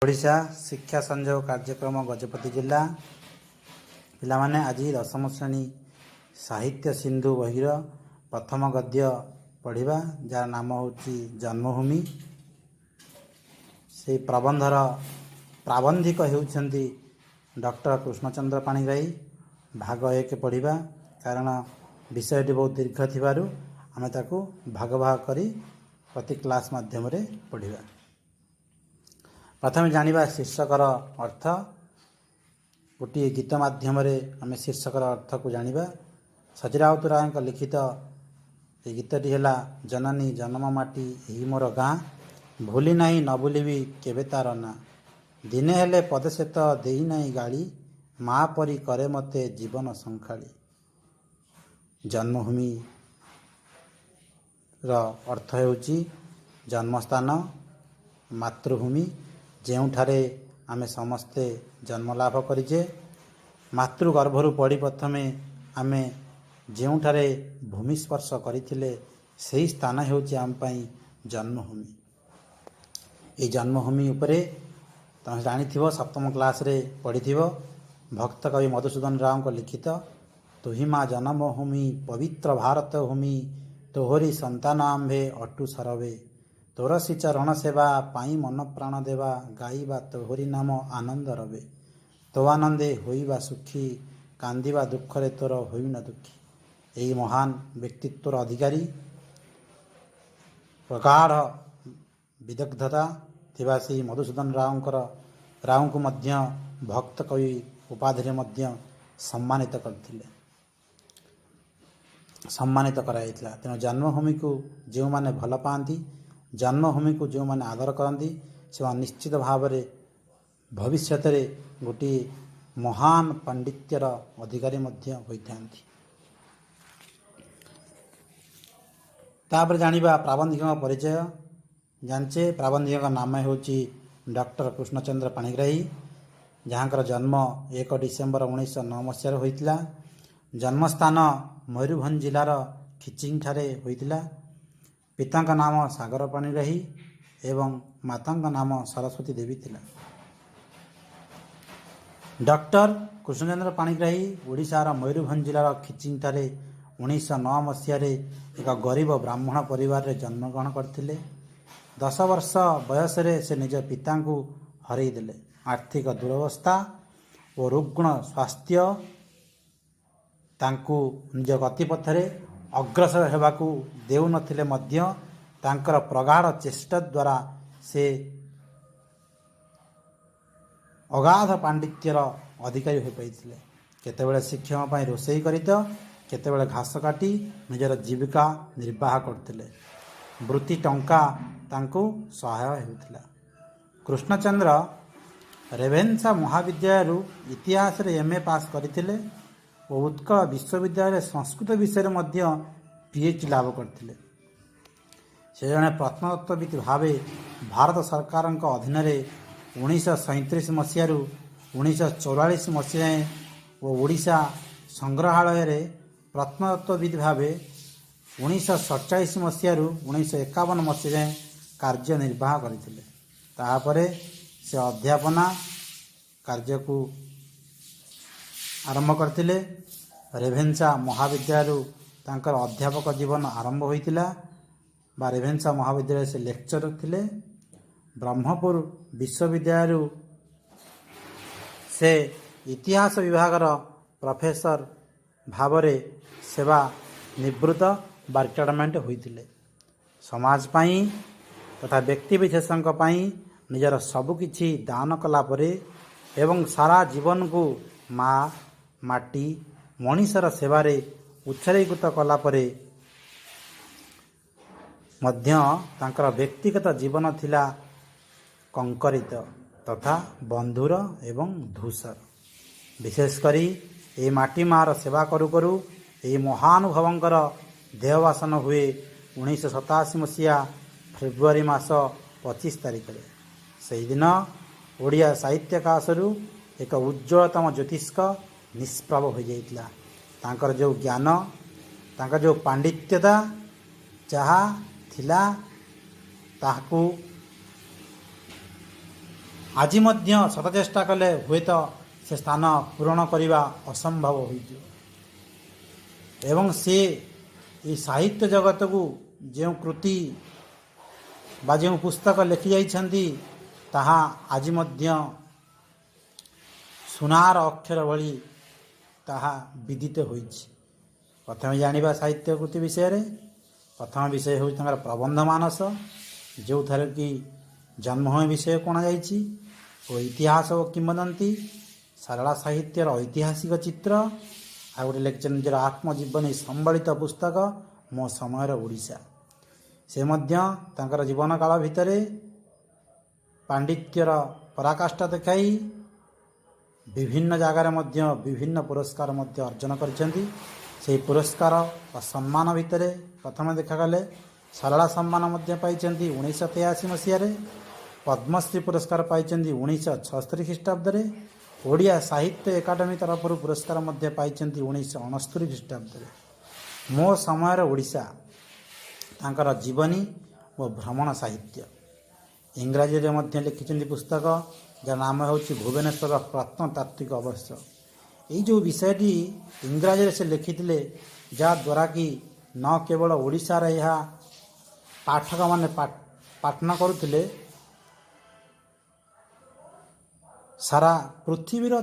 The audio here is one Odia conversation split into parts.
ଓଡ଼ିଶା ଶିକ୍ଷା ସଂଯୋଗ କାର୍ଯ୍ୟକ୍ରମ, ଗଜପତି ଜିଲ୍ଲା। ପିଲାମାନେ, ଆଜି ଦଶମ ଶ୍ରେଣୀ ସାହିତ୍ୟ ସିନ୍ଧୁ ବହିର ପ୍ରଥମ ଗଦ୍ୟ ପଢ଼ିବା, ଯାହାର ନାମ ହେଉଛି ଜନ୍ମଭୂମି। ସେହି ପ୍ରବନ୍ଧର ପ୍ରାବନ୍ଧିକ ହେଉଛନ୍ତି ଡକ୍ଟର କୃଷ୍ଣଚନ୍ଦ୍ର ପାଣିଗ୍ରାହୀ। ଭାଗ ଏକ ପଢ଼ିବା, କାରଣ ବିଷୟଟି ବହୁତ ଦୀର୍ଘ ଥିବାରୁ ଆମେ ତାକୁ ଭାଗ ଭାଗ କରି ପ୍ରତି କ୍ଲାସ୍ ମାଧ୍ୟମରେ ପଢ଼ିବା। ପ୍ରଥମେ ଜାଣିବା ଶୀର୍ଷକର ଅର୍ଥ। ଗୋଟିଏ ଗୀତ ମାଧ୍ୟମରେ ଆମେ ଶୀର୍ଷକର ଅର୍ଥକୁ ଜାଣିବା। ସଚି ରାଉତରାୟଙ୍କ ଲିଖିତ ଏହି ଗୀତଟି ହେଲା, "ଜନନୀ ଜନମ ମାଟି ଏହି ମୋର ଗାଁ, ଭୁଲି ନାହିଁ ନ ଭୁଲିବି କେବେ ତାର ନାଁ। ଦିନେ ହେଲେ ପଦେ ସେ ତ ଦେଇନାହିଁ ଗାଳି, ମା ପରି କରେ ମୋତେ ଜୀବନ ସଙ୍ଖାଳି।" ଜନ୍ମଭୂମିର ଅର୍ଥ ହେଉଛି ଜନ୍ମସ୍ଥାନ, ମାତୃଭୂମି, ଯେଉଁଠାରେ ଆମେ ସମସ୍ତେ ଜନ୍ମ ଲାଭ କରିଛେ। ମାତୃଗର୍ଭରୁ ପଡ଼ି ପ୍ରଥମେ ଆମେ ଯେଉଁଠାରେ ଭୂମି ସ୍ପର୍ଶ କରିଥିଲେ, ସେହି ସ୍ଥାନ ହେଉଛି ଆମ ପାଇଁ ଜନ୍ମଭୂମି। ଏହି ଜନ୍ମଭୂମି ଉପରେ ତମେ ଜାଣିଥିବ, ସପ୍ତମ କ୍ଲାସରେ ପଢ଼ିଥିବ, ଭକ୍ତ କବି ମଧୁସୂଦନ ରାଓଙ୍କ ଲିଖିତ, "ତୁହି ମା ଜନ୍ମଭୂମି ପବିତ୍ର ଭାରତ ଭୂମି, ତୋହରି ସନ୍ତାନ ଆମ୍ଭେ ଅଟୁ ସରବେ। ତୋର ଶ୍ରୀ ଚରଣ ସେବା ପାଇଁ ମନ ପ୍ରାଣ ଦେବା, ଗାଇବା ତୋହରି ନାମ ଆନନ୍ଦ ରବେ। ତୋ ଆନନ୍ଦେ ହୋଇବା ସୁଖୀ, କାନ୍ଦିବା ଦୁଃଖରେ ତୋର ହୋଇନ ଦୁଃଖୀ।" ଏହି ମହାନ ବ୍ୟକ୍ତିତ୍ୱର ଅଧିକାରୀ, ପ୍ରଗାଢ଼ ବିଦଗ୍ଧତା ଥିବା ସେହି ମଧୁସୂଦନ ରାଓଙ୍କୁ ମଧ୍ୟ ଭକ୍ତ କବି ଉପାଧିରେ ମଧ୍ୟ ସମ୍ମାନିତ କରିଥିଲେ, ସମ୍ମାନିତ କରାଯାଇଥିଲା। ତେଣୁ ଜନ୍ମଭୂମିକୁ ଯେଉଁମାନେ ଭଲ ପାଆନ୍ତି, ଜନ୍ମଭୂମିକୁ ଯେଉଁମାନେ ଆଦର କରନ୍ତି, ସେମାନେ ନିଶ୍ଚିତ ଭାବରେ ଭବିଷ୍ୟତରେ ଗୋଟିଏ ମହାନ ପାଣ୍ଡିତ୍ୟର ଅଧିକାରୀ ମଧ୍ୟ ହୋଇଥାନ୍ତି। ତାପରେ ଜାଣିବା ପ୍ରାବନ୍ଧିକଙ୍କ ପରିଚୟ। ଜାଣିଛେ, ପ୍ରାବନ୍ଧିକଙ୍କ ନାମ ହେଉଛି ଡକ୍ଟର କୃଷ୍ଣଚନ୍ଦ୍ର ପାଣିଗ୍ରାହୀ, ଯାହାଙ୍କର ଜନ୍ମ 1 ଡିସେମ୍ବର 1909 ମସିହାରେ ହୋଇଥିଲା। ଜନ୍ମସ୍ଥାନ ମୟୂରଭଞ୍ଜ ଜିଲ୍ଲାର ଖିଚିଙ୍ଗଠାରେ ହୋଇଥିଲା। ପିତାଙ୍କ ନାମ ସାଗର ପାଣିଗ୍ରାହୀ ଏବଂ ମାତାଙ୍କ ନାମ ସରସ୍ୱତୀ ଦେବୀ ଥିଲା। ଡକ୍ଟର କୃଷ୍ଣଚନ୍ଦ୍ର ପାଣିଗ୍ରାହୀ ଓଡ଼ିଶାର ମୟୂରଭଞ୍ଜ ଜିଲ୍ଲାର ଖିଚିଙ୍ଗଠାରେ 1909 ମସିହାରେ ଏକ ଗରିବ ବ୍ରାହ୍ମଣ ପରିବାରରେ ଜନ୍ମଗ୍ରହଣ କରିଥିଲେ। 10 ବର୍ଷ ବୟସରେ ସେ ନିଜ ପିତାଙ୍କୁ ହରାଇ ଦେଲେ। ଆର୍ଥିକ ଦୁରବସ୍ଥା ଓ ରୁଗ୍ଣ ସ୍ୱାସ୍ଥ୍ୟ ତାଙ୍କୁ ନିଜ ଗତିପଥରେ ଅଗ୍ରସର ହେବାକୁ ଦେଉନଥିଲେ ମଧ୍ୟ ତାଙ୍କର ପ୍ରଗାଢ଼ ଚେଷ୍ଟା ଦ୍ୱାରା ସେ ଅଗାଧ ପାଣ୍ଡିତ୍ୟର ଅଧିକାରୀ ହୋଇପାରିଥିଲେ। କେତେବେଳେ ଶିକ୍ଷକ ପାଇଁ ରୋଷେଇ କରି ତ କେତେବେଳେ ଘାସ କାଟି ନିଜର ଜୀବିକା ନିର୍ବାହ କରୁଥିଲେ। ବୃତ୍ତି ଟଙ୍କା ତାଙ୍କୁ ସହାୟ ହେଉଥିଲା। କୃଷ୍ଣଚନ୍ଦ୍ର ରେଭେନ୍ସା ମହାବିଦ୍ୟାଳୟରୁ ଇତିହାସରେ ଏମ୍.ଏ. ପାସ୍ କରିଥିଲେ ଓ ଉତ୍କଳ ବିଶ୍ୱବିଦ୍ୟାଳୟରେ ସଂସ୍କୃତ ବିଷୟରେ ମଧ୍ୟ ପିଏଚ୍ ଲାଭ କରିଥିଲେ। ସେ ଜଣେ ପ୍ରତ୍ନତତ୍ତ୍ୱବିତ୍ ଭାବେ ଭାରତ ସରକାରଙ୍କ ଅଧୀନରେ 1937 ମସିହାରୁ 1944 ମସିହା ଯାଏଁ ଓ ଓଡ଼ିଶା ସଂଗ୍ରହାଳୟରେ ପ୍ରତ୍ନତତ୍ତ୍ୱବିତ୍ ଭାବେ 1947 ମସିହାରୁ 1951 ମସିହା ଯାଏଁ କାର୍ଯ୍ୟ ନିର୍ବାହ କରିଥିଲେ। ତାପରେ ସେ ଅଧ୍ୟାପନା କାର୍ଯ୍ୟକୁ ଆରମ୍ଭ କରିଥିଲେ। ରେଭେନ୍ସା ମହାବିଦ୍ୟାଳୟରୁ ତାଙ୍କର ଅଧ୍ୟାପକ ଜୀବନ ଆରମ୍ଭ ହୋଇଥିଲା ବା ରେଭେନ୍ସା ମହାବିଦ୍ୟାଳୟରେ ସେ ଲେକ୍ଚରର ଥିଲେ। ବ୍ରହ୍ମପୁର ବିଶ୍ୱବିଦ୍ୟାଳୟରୁ ସେ ଇତିହାସ ବିଭାଗର ପ୍ରଫେସର ଭାବରେ ସେବା ନିବୃତ୍ତ ବା ରିଟାୟାରମେଣ୍ଟ ହୋଇଥିଲେ। ସମାଜ ପାଇଁ ତଥା ବ୍ୟକ୍ତିବିଶେଷଙ୍କ ପାଇଁ ନିଜର ସବୁକିଛି ଦାନ କଲା ପରେ ଏବଂ ସାରା ଜୀବନକୁ ମା, ମାଟି, ମଣିଷର ସେବାରେ ଉତ୍ସର୍ଗୀକୃତ କଲା ପରେ ମଧ୍ୟ ତାଙ୍କର ବ୍ୟକ୍ତିଗତ ଜୀବନ ଥିଲା କଙ୍କରିତ ତଥା ବନ୍ଧୁର ଏବଂ ଧୂସର। ବିଶେଷ କରି ଏହି ମାଟି ମାର ସେବା କରୁ କରୁ ଏହି ମହାନୁଭବଙ୍କର ଦେହାବସାନ ହୁଏ 1987 ମସିହା ଫେବୃଆରୀ ମାସ 25 ତାରିଖରେ। ସେହିଦିନ ଓଡ଼ିଆ ସାହିତ୍ୟାକାଶରୁ ଏକ ଉଜ୍ଜ୍ୱଳତମ ଜ୍ୟୋତିଷ୍କ ନିଷ୍ପ୍ରଭ ହୋଇଯାଇଥିଲା। ତାଙ୍କର ଯେଉଁ ଜ୍ଞାନ, ତାଙ୍କର ଯେଉଁ ପାଣ୍ଡିତ୍ୟତା ଯାହା ଥିଲା, ତାହାକୁ ଆଜି ମଧ୍ୟ ଶତ ଚେଷ୍ଟା କଲେ ହୁଏତ ସେ ସ୍ଥାନ ପୂରଣ କରିବା ଅସମ୍ଭବ ହୋଇଯିବ। ଏବଂ ସେ ଏହି ସାହିତ୍ୟ ଜଗତକୁ ଯେଉଁ କୃତି ବା ଯେଉଁ ପୁସ୍ତକ ଲେଖିଯାଇଛନ୍ତି, ତାହା ଆଜି ମଧ୍ୟ ସୁନାର ଅକ୍ଷର ଭଳି ତାହା ବିଦିତ ହୋଇଛି। ପ୍ରଥମେ ଜାଣିବା ସାହିତ୍ୟ କୃତି ବିଷୟରେ। ପ୍ରଥମ ବିଷୟ ହେଉଛି ତାଙ୍କର ପ୍ରବନ୍ଧ ମାନସ, ଯେଉଁଥିରେ କି ଜନ୍ମଭୂମି ବିଷୟ ଅଣାଯାଇଛି ଓ ଇତିହାସ ଓ କିମ୍ବଦନ୍ତୀ, ସାରଳା ସାହିତ୍ୟର ଐତିହାସିକ ଚିତ୍ର। ଆଉ ଗୋଟେ ଲେଖିଛନ୍ତି ନିଜର ଆତ୍ମଜୀବନୀ ସମ୍ବଳିତ ପୁସ୍ତକ ମୋ ସମୟର ଓଡ଼ିଶା। ସେ ମଧ୍ୟ ତାଙ୍କର ଜୀବନ କାଳ ଭିତରେ ପାଣ୍ଡିତ୍ୟର ପରାକାଷ୍ଠା ଦେଖାଇ ବିଭିନ୍ନ ଜାଗାରେ ମଧ୍ୟ ବିଭିନ୍ନ ପୁରସ୍କାର ମଧ୍ୟ ଅର୍ଜନ କରିଛନ୍ତି। ସେହି ପୁରସ୍କାର ବା ସମ୍ମାନ ଭିତରେ ପ୍ରଥମେ ଦେଖାଗଲେ ସାରଳା ସମ୍ମାନ ମଧ୍ୟ ପାଇଛନ୍ତି 1983 ମସିହାରେ, ପଦ୍ମଶ୍ରୀ ପୁରସ୍କାର ପାଇଛନ୍ତି 1976 ଖ୍ରୀଷ୍ଟାବ୍ଦରେ, ଓଡ଼ିଆ ସାହିତ୍ୟ ଏକାଡେମୀ ତରଫରୁ ପୁରସ୍କାର ମଧ୍ୟ ପାଇଛନ୍ତି 1969 ଖ୍ରୀଷ୍ଟାବ୍ଦରେ। ମୋ ସମୟର ଓଡ଼ିଶା ତାଙ୍କର ଜୀବନୀ ଓ ଭ୍ରମଣ ସାହିତ୍ୟ। ଇଂରାଜୀରେ ମଧ୍ୟ ଲେଖିଛନ୍ତି ପୁସ୍ତକ, ଯାର ନାମ ହେଉଛି ଭୁବନେଶ୍ୱରର ପ୍ରତ୍ନତାତ୍ତ୍ୱିକ ଅବଶେଷ। ଏଇ ଯେଉଁ ବିଷୟଟି ଇଂରାଜୀରେ ସେ ଲେଖିଥିଲେ, ଯାହାଦ୍ୱାରା କି ନ କେବଳ ଓଡ଼ିଶାର ଏହା ପାଠକମାନେ ପାଠନ କରୁଥିଲେ, ସାରା ପୃଥିବୀର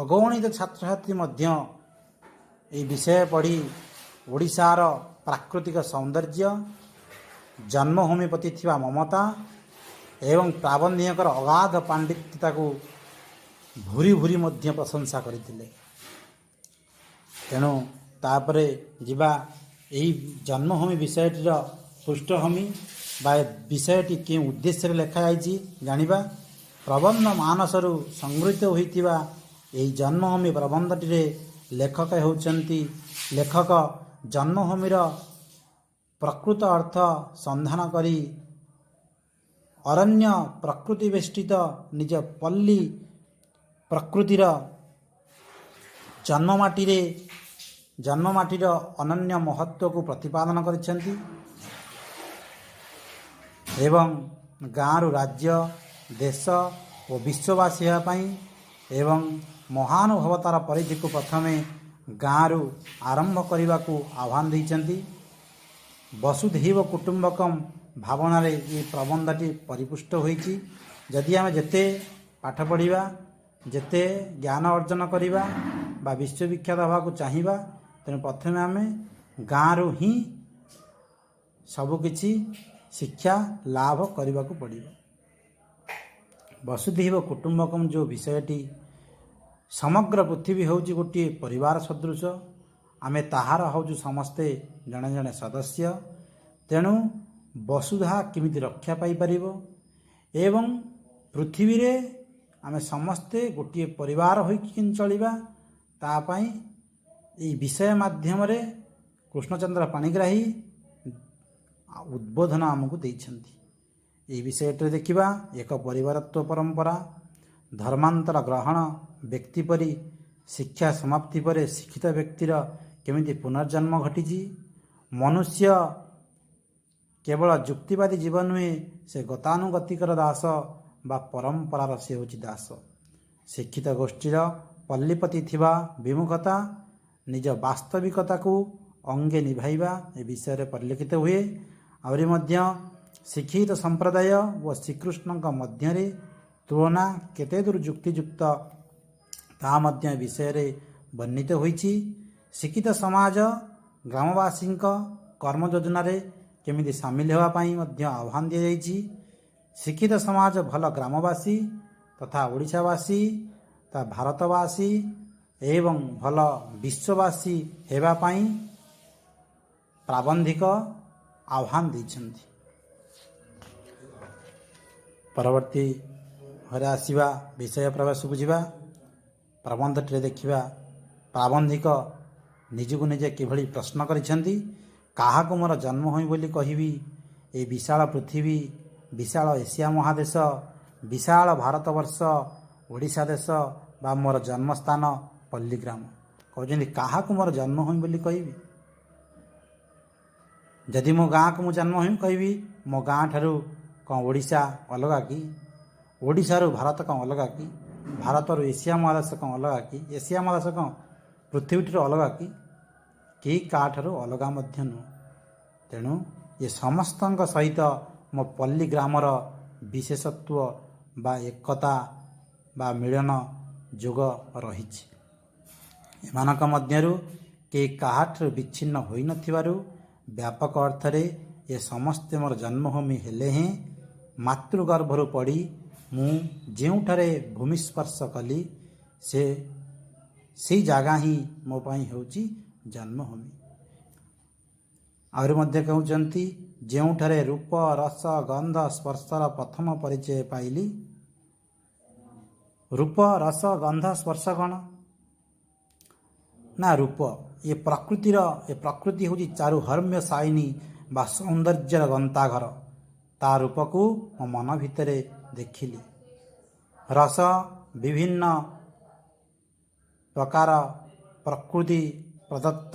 ଅଗଣିତ ଛାତ୍ରଛାତ୍ରୀ ମଧ୍ୟ ଏହି ବିଷୟ ପଢ଼ି ଓଡ଼ିଶାର ପ୍ରାକୃତିକ ସୌନ୍ଦର୍ଯ୍ୟ, ଜନ୍ମଭୂମି ପ୍ରତି ଥିବା ମମତା ଏବଂ ପ୍ରାବନ୍ଧିକଙ୍କର ଅଗାଧ ପାଣ୍ଡିତ୍ୟତାକୁ ଭୁରି ଭୁରି ମଧ୍ୟ ପ୍ରଶଂସା କରିଥିଲେ। ତେଣୁ ତାପରେ ଯିବା, ଏହି ଜନ୍ମଭୂମି ବିଷୟଟିର ପୃଷ୍ଠଭୂମି ବା ଏ ବିଷୟଟି କେଉଁ ଉଦ୍ଦେଶ୍ୟରେ ଲେଖାଯାଇଛି ଜାଣିବା। ପ୍ରବନ୍ଧ ମାନସରୁ ସଂଗୃହୀତ ହୋଇଥିବା ଏହି ଜନ୍ମଭୂମି ପ୍ରବନ୍ଧଟିରେ ଲେଖକ ହେଉଛନ୍ତି, ଲେଖକ ଜନ୍ମଭୂମିର ପ୍ରକୃତ ଅର୍ଥ ସନ୍ଧାନ କରି ଅରଣ୍ୟ ପ୍ରକୃତି ବେଷ୍ଟିତ ନିଜ ପଲ୍ଲୀ ପ୍ରକୃତିର ଜନ୍ମମାଟିର ଅନନ୍ୟ ମହତ୍ତ୍ୱକୁ ପ୍ରତିପାଦନ କରିଛନ୍ତି ଏବଂ ଗାଁରୁ ରାଜ୍ୟ, ଦେଶ ଓ ବିଶ୍ୱବାସୀ ହେବା ପାଇଁ ଏବଂ ମହାନୁଭବତାର ପରିଧିକୁ ପ୍ରଥମେ ଗାଁରୁ ଆରମ୍ଭ କରିବାକୁ ଆହ୍ୱାନ ଦେଇଛନ୍ତି। ବସୁଧୈବ କୁଟୁମ୍ବକମ୍ ଭାବନାରେ ଏ ପ୍ରବନ୍ଧଟି ପରିପୁଷ୍ଟ ହୋଇଛି। ଯଦି ଆମେ ଯେତେ ପାଠ ପଢ଼ିବା, ଯେତେ ଜ୍ଞାନ ଅର୍ଜନ କରିବା ବା ବିଶ୍ୱବିଖ୍ୟାତ ହେବାକୁ ଚାହିଁବା, ତେଣୁ ପ୍ରଥମେ ଆମେ ଗାଁରୁ ହିଁ ସବୁକିଛି ଶିକ୍ଷା ଲାଭ କରିବାକୁ ପଡ଼ିବ। ବସୁଧୈବ କୁଟୁମ୍ବକମ୍ ଯେଉଁ ବିଷୟଟି, ସମଗ୍ର ପୃଥିବୀ ହେଉଛି ଗୋଟିଏ ପରିବାର ସଦୃଶ, ଆମେ ତାହାର ହେଉଛୁ ସମସ୍ତେ ଜଣେ ଜଣେ ସଦସ୍ୟ। ତେଣୁ ବସୁଧା କେମିତି ରକ୍ଷା ପାଇପାରିବ ଏବଂ ପୃଥିବୀରେ ଆମେ ସମସ୍ତେ ଗୋଟିଏ ପରିବାର ହୋଇକି କେମିତି ଚଳିବା, ତା ପାଇଁ ଏଇ ବିଷୟ ମାଧ୍ୟମରେ କୃଷ୍ଣଚନ୍ଦ୍ର ପାଣିଗ୍ରାହୀ ଉଦ୍ବୋଧନ ଆମକୁ ଦେଇଛନ୍ତି। ଏହି ବିଷୟଟିରେ ଦେଖିବା ଏକ ପରିବାରତ୍ୱ ପରମ୍ପରା, ଧର୍ମାନ୍ତର ଗ୍ରହଣ ବ୍ୟକ୍ତି ପରି ଶିକ୍ଷା ସମାପ୍ତି ପରେ ଶିକ୍ଷିତ ବ୍ୟକ୍ତିର କେମିତି ପୁନର୍ଜନ୍ମ ଘଟିଛି, ମନୁଷ୍ୟ କେବଳ ଯୁକ୍ତିବାଦୀ ଜୀବ ନୁହେଁ, ସେ ଗତାନୁଗତିକର ଦାସ ବା ପରମ୍ପରାର ସେ ହେଉଛି ଦାସ, ଶିକ୍ଷିତ ଗୋଷ୍ଠୀର ପଲ୍ଲୀପ୍ରତି ଥିବା ବିମୁଖତା, ନିଜ ବାସ୍ତବିକତାକୁ ଅଙ୍ଗେ ନିଭାଇବା ଏ ବିଷୟରେ ପରିଲକ୍ଷିତ ହୁଏ। ଆହୁରି ମଧ୍ୟ ଶିକ୍ଷିତ ସମ୍ପ୍ରଦାୟ ଓ ଶ୍ରୀକୃଷ୍ଣଙ୍କ ମଧ୍ୟରେ ତୁଳନା କେତେ ଦୂର ଯୁକ୍ତିଯୁକ୍ତ, ତାହା ମଧ୍ୟ ଏ ବିଷୟରେ ବର୍ଣ୍ଣିତ ହୋଇଛି। ଶିକ୍ଷିତ ସମାଜ ଗ୍ରାମବାସୀଙ୍କ କର୍ମ ଯୋଜନାରେ କେମିତି ସାମିଲ ହେବା ପାଇଁ ମଧ୍ୟ ଆହ୍ୱାନ ଦିଆଯାଇଛି। ଶିକ୍ଷିତ ସମାଜ ଭଲ ଗ୍ରାମବାସୀ ତଥା ଓଡ଼ିଶାବାସୀ ତଥା ଭାରତବାସୀ ଏବଂ ଭଲ ବିଶ୍ୱବାସୀ ହେବା ପାଇଁ ପ୍ରାବନ୍ଧିକ ଆହ୍ୱାନ ଦେଇଛନ୍ତି। ପରବର୍ତ୍ତୀ ଘରେ ଆସିବା, ବିଷୟ ପ୍ରବେଶକୁ ଯିବା। ପ୍ରବନ୍ଧଟିରେ ଦେଖିବା ପ୍ରାବନ୍ଧିକ ନିଜକୁ ନିଜେ କିଭଳି ପ୍ରଶ୍ନ କରିଛନ୍ତି, କାହାକୁ ମୋର ଜନ୍ମଭୂମି ବୋଲି କହିବି? ଏ ବିଶାଳ ପୃଥିବୀ, ବିଶାଳ ଏସିଆ ମହାଦେଶ, ବିଶାଳ ଭାରତବର୍ଷ, ଓଡ଼ିଶା ଦେଶ ବା ମୋର ଜନ୍ମସ୍ଥାନ ପଲ୍ଲୀଗ୍ରାମ। କହୁଛନ୍ତି, କାହାକୁ ମୋର ଜନ୍ମଭୂମି ବୋଲି କହିବି? ଯଦି ମୋ ଗାଁକୁ ମୁଁ ଜନ୍ମଭୂମି କହିବି, ମୋ ଗାଁ ଠାରୁ କ'ଣ ଓଡ଼ିଶା ଅଲଗା କି? ଓଡ଼ିଶାରୁ ଭାରତ କ'ଣ ଅଲଗା କି? ଭାରତରୁ ଏସିଆ ମହାଦେଶ କ'ଣ ଅଲଗା କି? ଏସିଆ ମହାଦେଶ କ'ଣ ପୃଥିବୀଠାରୁ ଅଲଗା କି? କେହି କାହାଠାରୁ ଅଲଗା ମଧ୍ୟ ନୁହଁ। ତେଣୁ ଏ ସମସ୍ତଙ୍କ ସହିତ ମୋ ପଲ୍ଲୀ ଗ୍ରାମର ବିଶେଷତ୍ୱ ବା ଏକତା ବା ମିଳନ ଯୋଗ ରହିଛି। ଏମାନଙ୍କ ମଧ୍ୟରୁ କେହି କାହାଠାରୁ ବିଚ୍ଛିନ୍ନ ହୋଇନଥିବାରୁ ବ୍ୟାପକ ଅର୍ଥରେ ଏ ସମସ୍ତେ ମୋର ଜନ୍ମଭୂମି ହେଲେ ହେଁ ମାତୃଗର୍ଭରୁ ପଡ଼ି ମୁଁ ଯେଉଁଠାରେ ଭୂମିସ୍ପର୍ଶ କଲି, ସେ ସେଇ ଜାଗା ହିଁ ମୋ ପାଇଁ ହେଉଛି ଜନ୍ମଭୂମି। ଆହୁରି ମଧ୍ୟ କହୁଛନ୍ତି, ଯେଉଁଠାରେ ରୂପ, ରସ, ଗନ୍ଧ, ସ୍ପର୍ଶର ପ୍ରଥମ ପରିଚୟ ପାଇଲି। ରୂପ, ରସ, ଗନ୍ଧ, ସ୍ପର୍ଶ କ'ଣ ନା ରୂପ ଏ ପ୍ରକୃତିର, ଏ ପ୍ରକୃତି ହେଉଛି ଚାରୁହର୍ମ୍ୟ ଶାୟିନୀ ବା ସୌନ୍ଦର୍ଯ୍ୟର ଗନ୍ତାଘର। ତା ରୂପକୁ ମୋ ମନ ଭିତରେ ଦେଖିଲି। ରସ, ବିଭିନ୍ନ ପ୍ରକାର ପ୍ରକୃତି ପ୍ରଦତ୍ତ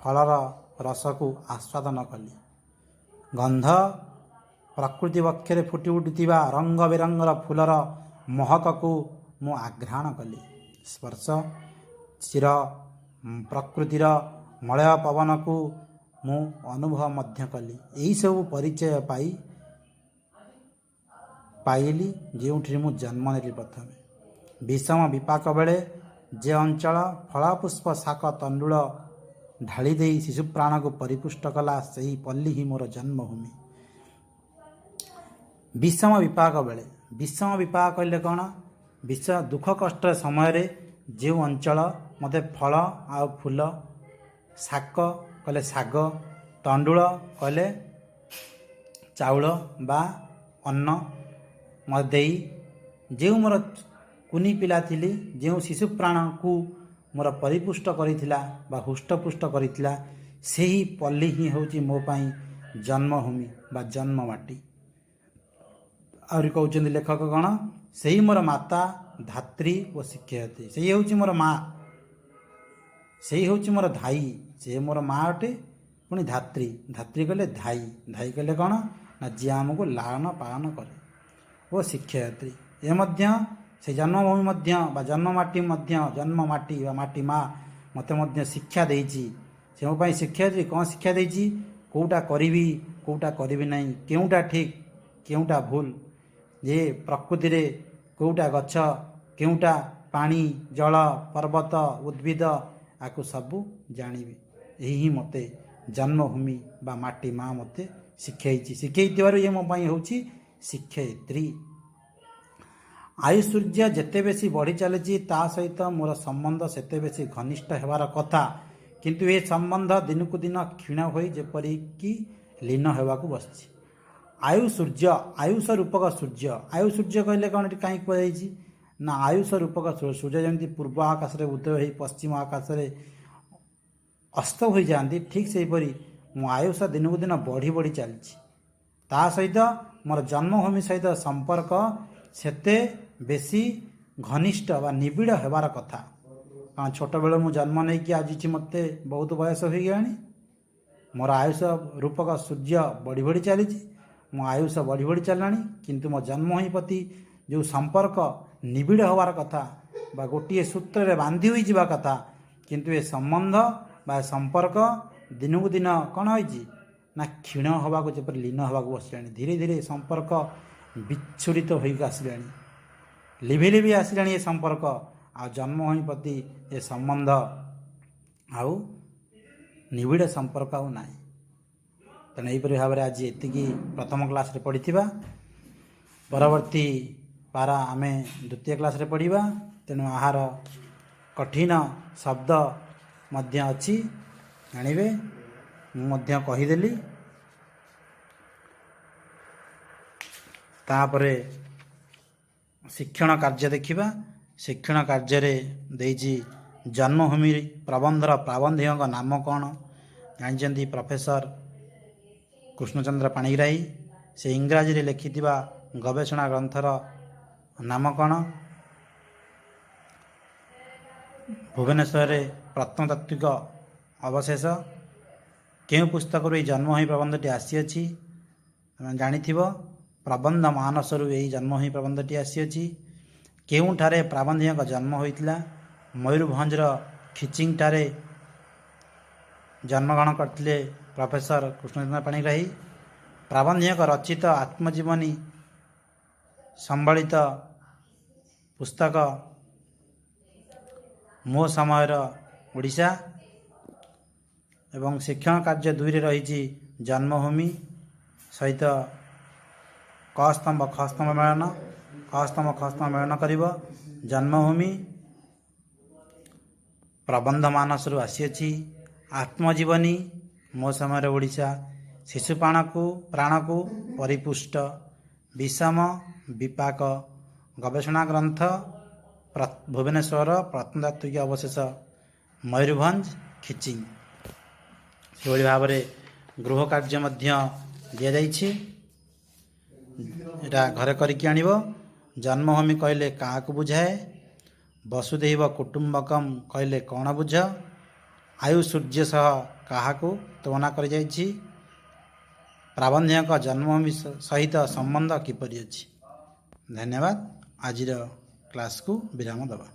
ଫଳର ରସକୁ ଆସ୍ୱାଦନ କଲି। ଗନ୍ଧ, ପ୍ରକୃତି ବକ୍ଷରେ ଫୁଟି ଉଠୁଥିବା ରଙ୍ଗ ବେରଙ୍ଗର ଫୁଲର ମହକକୁ ମୁଁ ଆଘ୍ରାଣ କଲି। ସ୍ପର୍ଶ, ଚିର ପ୍ରକୃତିର ମଳୟ ପବନକୁ ମୁଁ ଅନୁଭବ ମଧ୍ୟ କଲି। ଏହିସବୁ ପରିଚୟ ପାଇଲି ଯେଉଁଠି ମୁଁ ଜନ୍ମ ନେଲି ପ୍ରଥମେ। ବିଷମ ବିପାକ ବେଳେ ଯେ ଅଞ୍ଚଳ ଫଳ, ପୁଷ୍ପ, ଶାକ, ତଣ୍ଡୁଳ ଢାଳି ଦେଇ ଶିଶୁ ପ୍ରାଣକୁ ପରିପୁଷ୍ଟ କଲା, ସେହି ପଲ୍ଲୀ ହିଁ ମୋର ଜନ୍ମଭୂମି। ବିଷମ ବିପାକ ବେଳେ, ବିଷମ ବିପାକ କହିଲେ କ'ଣ? ବିଷ ଦୁଃଖ କଷ୍ଟ ସମୟରେ ଯେଉଁ ଅଞ୍ଚଳ ମୋତେ ଫଳ ଆଉ ଫୁଲ, ଶାକ କହିଲେ ଶାଗ, ତଣ୍ଡୁଳ କହିଲେ ଚାଉଳ ବା ଅନ୍ନ ମୋତେ ଦେଇ, ଯେଉଁ ମୋର କୁନି ପିଲା ଥିଲି, ଯେଉଁ ଶିଶୁ ପ୍ରାଣକୁ ମୋର ପରିପୁଷ୍ଟ କରିଥିଲା ବା ହୃଷ୍ଟପୁଷ୍ଟ କରିଥିଲା, ସେହି ପଲ୍ଲୀ ହିଁ ହେଉଛି ମୋ ପାଇଁ ଜନ୍ମଭୂମି ବା ଜନ୍ମ ମାଟି। ଆହୁରି କହୁଛନ୍ତି ଲେଖକ କ'ଣ? ସେଇ ମୋର ମାତା, ଧାତ୍ରୀ ଓ ଶିକ୍ଷୟିତ୍ରୀ। ସେଇ ହେଉଛି ମୋର ମା, ସେଇ ହେଉଛି ମୋର ଧାଇ। ସେ ମୋର ମା ଅଟେ, ପୁଣି ଧାତ୍ରୀ। ଧାତ୍ରୀ କହିଲେ ଧାଇ। ଧାଇ କହିଲେ କ'ଣ ନା ଯିଏ ଆମକୁ ଲାଳନ ପାଳନ କରେ, ଓ ଶିକ୍ଷୟିତ୍ରୀ। ଏ ମଧ୍ୟ ସେ ଜନ୍ମଭୂମି ମଧ୍ୟ ବା ଜନ୍ମ ମାଟି ମଧ୍ୟ, ଜନ୍ମ ମାଟି ବା ମାଟି ମା ମୋତେ ମଧ୍ୟ ଶିକ୍ଷା ଦେଇଛି। ସେ ମୋ ପାଇଁ ଶିକ୍ଷୟିତ୍ରୀ। କ'ଣ ଶିକ୍ଷା ଦେଇଛି? କେଉଁଟା କରିବି, କେଉଁଟା କରିବି ନାହିଁ, କେଉଁଟା ଠିକ୍, କେଉଁଟା ଭୁଲ, ଯେ ପ୍ରକୃତିରେ କେଉଁଟା ଗଛ, କେଉଁଟା ପାଣି, ଜଳ, ପର୍ବତ, ଉଦ୍ଭିଦ, ଆକୁ ସବୁ ଜାଣିବି। ଏହି ହିଁ ମୋତେ ଜନ୍ମଭୂମି ବା ମାଟି ମା ମୋତେ ଶିଖେଇଛି। ଶିଖେଇଥିବାରୁ ଇଏ ମୋ ପାଇଁ ହେଉଛି ଶିକ୍ଷୟିତ୍ରୀ। ଆୟୁସୂର୍ଯ୍ୟ ଯେତେ ବେଶୀ ବଢ଼ି ଚାଲିଛି, ତା ସହିତ ମୋର ସମ୍ବନ୍ଧ ସେତେ ବେଶୀ ଘନିଷ୍ଠ ହେବାର କଥା। କିନ୍ତୁ ଏ ସମ୍ବନ୍ଧ ଦିନକୁ ଦିନ କ୍ଷୀଣ ହୋଇ ଯେପରିକି ଲୀନ ହେବାକୁ ବସିଛି। ଆୟୁ ସୂର୍ଯ୍ୟ, ଆୟୁଷ ରୂପକ ସୂର୍ଯ୍ୟ। ଆୟୁ ସୂର୍ଯ୍ୟ କହିଲେ କ'ଣ? ଏଠି କାହିଁକି କୁହାଯାଇଛି ନା ଆୟୁଷ ରୂପକ ସୂର୍ଯ୍ୟ ଯେମିତି ପୂର୍ବ ଆକାଶରେ ଉଦୟ ହୋଇ ପଶ୍ଚିମ ଆକାଶରେ ଅସ୍ତ ହୋଇଯାଆନ୍ତି, ଠିକ୍ ସେହିପରି ମୋ ଆୟୁଷ ଦିନକୁ ଦିନ ବଢ଼ି ବଢ଼ି ଚାଲିଛି। ତା ସହିତ ମୋର ଜନ୍ମଭୂମି ସହିତ ସମ୍ପର୍କ ସେତେ ବେଶୀ ଘନିଷ୍ଠ ବା ନିବିଡ଼ ହେବାର କଥା। କାରଣ ଛୋଟବେଳୁ ମୁଁ ଜନ୍ମ ନେଇକି ଆଜିଛି ମୋତେ ବହୁତ ବୟସ ହୋଇଗଲାଣି। ମୋର ଆୟୁଷ ରୂପକ ସୂର୍ଯ୍ୟ ବଢ଼ି ବଢ଼ି ଚାଲିଛି, ମୋ ଆୟୁଷ ବଢ଼ି ବଢ଼ି ଚାଲିଲାଣି, କିନ୍ତୁ ମୋ ଜନ୍ମଭୂମି ପ୍ରତି ଯେଉଁ ସମ୍ପର୍କ ନିବିଡ଼ ହେବାର କଥା ବା ଗୋଟିଏ ସୂତ୍ରରେ ବାନ୍ଧି ହୋଇଯିବା କଥା, କିନ୍ତୁ ଏ ସମ୍ବନ୍ଧ ବା ସମ୍ପର୍କ ଦିନକୁ ଦିନ କ'ଣ ହେଇଛି ନା କ୍ଷୀଣ ହେବାକୁ, ଯେପରି ଲୀନ ହେବାକୁ ବସିଲାଣି। ଧୀରେ ଧୀରେ ସମ୍ପର୍କ ବିଚ୍ଛୁରିତ ହୋଇକି ଆସିଲାଣି, ଲିଭି ଲିଭି ଆସିଲାଣି ଏ ସମ୍ପର୍କ। ଆଉ ଜନ୍ମଭୂମି ପ୍ରତି ଏ ସମ୍ବନ୍ଧ ଆଉ ନିବିଡ଼ ସମ୍ପର୍କ ଆଉ ନାହିଁ। ତେଣୁ ଏହିପରି ଭାବରେ ଆଜି ଏତିକି ପ୍ରଥମ କ୍ଲାସ୍ରେ ପଢ଼ିଥିବା। ପରବର୍ତ୍ତୀ ପାରା ଆମେ ଦ୍ୱିତୀୟ କ୍ଲାସ୍ରେ ପଢ଼ିବା। ତେଣୁ ଏହାର କଠିନ ଶବ୍ଦ ମଧ୍ୟ ଅଛି, ଜାଣିବେ, ମୁଁ ମଧ୍ୟ କହିଦେଲି। ତାପରେ ଶିକ୍ଷଣ କାର୍ଯ୍ୟ ଦେଖିବା। ଶିକ୍ଷଣ କାର୍ଯ୍ୟରେ ଦେଇଛି, ଜନ୍ମଭୂମି ପ୍ରବନ୍ଧର ପ୍ରାବନ୍ଧିକଙ୍କ ନାମ କ'ଣ? ଜାଣିଛନ୍ତି, ପ୍ରଫେସର କୃଷ୍ଣଚନ୍ଦ୍ର ପାଣିଗ୍ରାହୀ। ସେ ଇଂରାଜୀରେ ଲେଖିଥିବା ଗବେଷଣା ଗ୍ରନ୍ଥର ନାମ କ'ଣ? ଭୁବନେଶ୍ୱରରେ ପ୍ରତ୍ନତାତ୍ତ୍ୱିକ ଅବଶେଷ। କେଉଁ ପୁସ୍ତକରୁ ଏହି ଜନ୍ମଭୂମି ପ୍ରବନ୍ଧଟି ଆସିଅଛି? ତମେ ଜାଣିଥିବ, ପ୍ରବନ୍ଧ ମାନସରୁ ଏହି ଜନ୍ମଭୂମି ପ୍ରବନ୍ଧଟି ଆସିଅଛି। କେଉଁଠାରେ ପ୍ରାବନ୍ଧିକଙ୍କ ଜନ୍ମ ହୋଇଥିଲା? ମୟୂରଭଞ୍ଜର ଖିଚିଙ୍ଗଠାରେ ଜନ୍ମଗ୍ରହଣ କରିଥିଲେ ପ୍ରଫେସର କୃଷ୍ଣଚନ୍ଦ୍ର ପାଣିଗ୍ରାହୀ। ପ୍ରାବନ୍ଧିକଙ୍କ ରଚିତ ଆତ୍ମଜୀବନୀ ସମ୍ବଳିତ ପୁସ୍ତକ ମୋ ସମୟର ଓଡ଼ିଶା। ଏବଂ ଶିକ୍ଷଣ କାର୍ଯ୍ୟ 2ରେ ରହିଛି ଜନ୍ମଭୂମି ସହିତ କ ସ୍ତମ୍ଭ ଖ ସ୍ତମ୍ଭ ମେଳନ, କ ସ୍ତମ୍ଭ ଖ ସ୍ତମ୍ଭ ମେଳନ କରିବ। ଜନ୍ମଭୂମି ପ୍ରବନ୍ଧ ମାନସରୁ ଆସିଅଛି। ଆତ୍ମଜୀବନୀ ମୋ ସମୟରେ ଓଡ଼ିଶା, ଶିଶୁ ପ୍ରାଣକୁ ପରିପୁଷ୍ଟ, ବିଷମ ବିପାକ ଗବେଷଣା ଗ୍ରନ୍ଥ, ଭୁବନେଶ୍ୱର ପ୍ରତ୍ନତାତ୍ତ୍ୱିକ ଅବଶେଷ, ମୟୂରଭଞ୍ଜ ଖିଚିଂ। ସେଭଳି ଭାବରେ ଗୃହ କାର୍ଯ୍ୟ ମଧ୍ୟ ଦିଆଯାଇଛି। ଏଇଟା ଘରେ କରିକି ଆଣିବ। ଜନ୍ମଭୂମି କହିଲେ କାହାକୁ ବୁଝାଏ? ବସୁଧୈବ କୁଟୁମ୍ବକମ୍ କହିଲେ କ'ଣ ବୁଝ? ଆୟୁ ସୂର୍ଯ୍ୟ ସହ କାହାକୁ ତୁଳନା କରାଯାଇଛି? ପ୍ରାବନ୍ଧିକଙ୍କ ଜନ୍ମଭୂମି ସହିତ ସମ୍ବନ୍ଧ କିପରି ଅଛି? ଧନ୍ୟବାଦ। ଆଜିର କ୍ଲାସ୍କୁ ବିରାମ ଦେବା।